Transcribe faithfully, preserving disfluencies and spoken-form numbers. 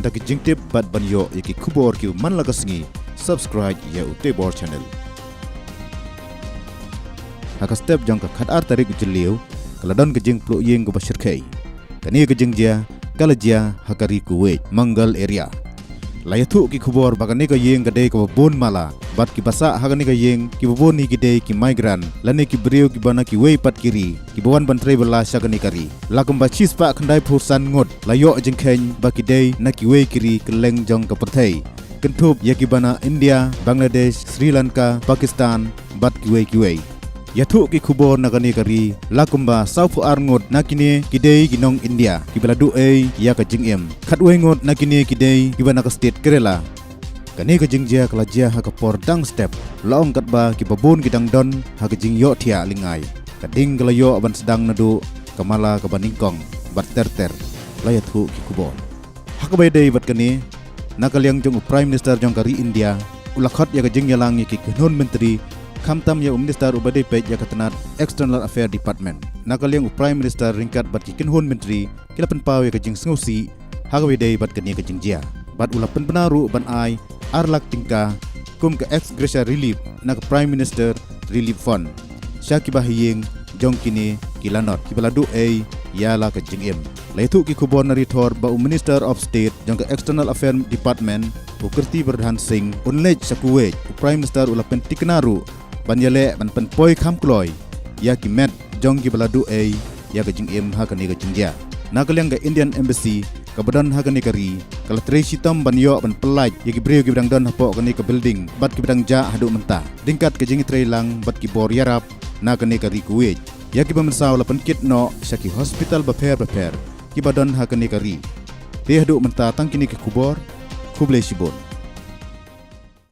ta ki jingtip bad ban ïoh ïa ki khubor kiba man la ka sngi, subscribe ïa u Tebor Channel. Ha ka step jong ka khatar tarik u Jylliew, ka la don ka jingpluh ïing kaba shyrkhei. Kane ka jingjia ka la jia ha ka ri Kuwait, Mangal area. La ïathuh ki khubor ba kane ka ïing ka dei kaba bun mala, bad kiba sah ha kane ka ïing kiba bun hi ki dei ki migrant lane ki briew kiba na kiwei pat ki ri, kiba wan ban trei bylla sha kane ka ri. La kumba shispah khyndaiphew san ngut la ïoh jingkheiñ ba ki dei na kiwei ki ri kylleng jong ka pyrthei, kynthup ïa kiba na India, Bangladesh, Sri Lanka, Pakistan bad kiwei kiwei. Ïathuh ki khubor na kane ka ri, la kumba sawphew ar ngut na kine ki dei ki nong India kiba la duh ei ïa ka jingim. Khatwei ngut na kine ki dei kiba na ka state Kerala. Kane ka jingjia ka la jia ha ka por dang step, la ong katba kiba bun ki dang don ha ka jingïohthiah lyngngai. Ka ding ka la ïoh ban sdang naduh ka mala kaba nyngkong bad ter ter, la ïathuh ki khubor. Ha kaba ïadei bad kane, na ka liang jong u Prime Minister jong ka ri India u la khot ïa ka jingïalang ïa ki kynhun myntri, khamtam ïa u minister uba dei peit ïa ka tnat External Affair Department. Na ka liang u Prime Minister ryngkat bad ki kynhun myntri ki la pynpaw ïa ka jingsngewsih ha kaba ïadei bad kane ka jingjia, bad u la pynbna ruh ban ai ar lak tyngka kum ka ex gratia relief na ka Prime Minister Relief Fund sha kiba ha ïing jong kine ki lanot kiba la duh ei ïa la ka jingim. La ïathuh ki khubor na ri Thor ba u Minister of State jong ka External Affair Department, u Kirti Pradhan Singh, un leit sha Kuwait. U Prime Minister u la pyntikna ruh ban ïaleh ban pynpoi kham kloi ïa ki met jong kiba la duh ei ïa ka jingim ha kane ka jingjia. Na ka liang ka Indian Embassy kaba don ha kane ka ri ka la trei shitom ban ïoh ban pyllait ïa ki briew kiba dang don hapoh kane ka building bad kiba dang jah haduh mynta, ryngkat ka jingïatreilang bad ki bor ïarap na kane ka ri Kuwait. Ïa kiba mynsaw la pynkit noh sha ki hospital bapher bapher kiba don ha kane ka ri. Te haduh mynta tang kine ki khubor. Khublei shibun.